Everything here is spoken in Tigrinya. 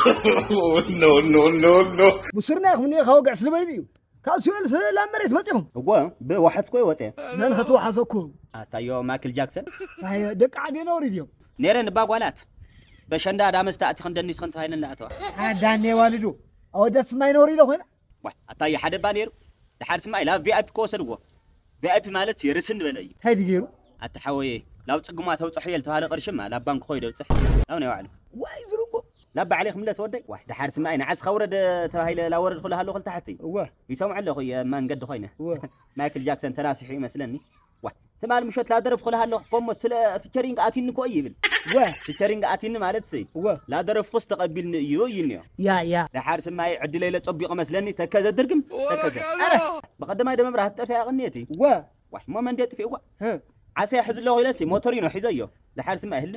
No, no, no, no. ብሱርና ኢኹም እኒኦ ካብ ወግዕ ስለ በይኑ እዩ። ካብ ሲኦል ስለ ላብ መሬት መጺኹም። እወ፣ ብወሓዝኮ ይወጸ። መን ክትወሓዘኩም? ኣታዮ ማይክል ጃክሰን። ኣየ ደቂ ዓዲ ነውሪ ድዮም? ነይረን እባ ጓላት። በሸንዳ ዳመስታ ኣቲ ክንደኒስ ክንተባይነ እናኣተዋ። ኣዳኔ ዋልዱ። ኣወዳት ስማይ ነውሪ ኢሎ ኮይና? ዋይ ኣታዮ ሓደ እባ ነይሩ። ድሓር ስማይ ላብ ቪኣይፒ ከወሰድዎ። ቪኣይፒ ማለት ርስን ዝበለ እዩ። እንታይ ድገይሩ? ኣቲ ሓወየ ላብ ጽግማ ተውጽሖ እየ ዝተባህለ ቅርሽማ ላብ ባንክ ኮይዶ ይውጽሕ። ላብ ናይ ባዕሉ። ዋይ ዝርጉ። ላብ ባዕለይ ክምለስ ወደይ። ዋይ ድሓር ስማይ ንዓስ ከውረድ ተባሂለ ላወረድኩ ላሃለኹ ልታሕቲ። እወ። ይሰምዑ ኣለኹ እየ መንገዲ ኮይነ። እወ። ማይክል ጃክሰን ተናሲሑ ይመስለኒ። ዋይ ትማል ምሸት ላደረፍኩ ላሃለኹ ኮሞ ስለ ፊቸሪንግ ኣቲኒ ኮ ይብል። እወ። ፊቸሪንግ ኣቲኒ ማለት ሲ እወ። ላደረፍኩስ ተቐቢልኒ እዩ ይንዮ። ያ ያ። ድሓር ስማይ ዕድለይ ለጸቢቑ መስለኒ ተከዘ ድርግም ተከዘ። ኣረ። ብቐደማይ ደመብራህ ጠፊኣ ቅኔቲ። እወ። ዋይ እሞ መን ድየ ጥፊእዋ? ህ። ዓሰ ሕዚ ኣለኹ ኢለሲ ሞቶሪኖ ሒዘዮ። ድሓር ስማይ ህል።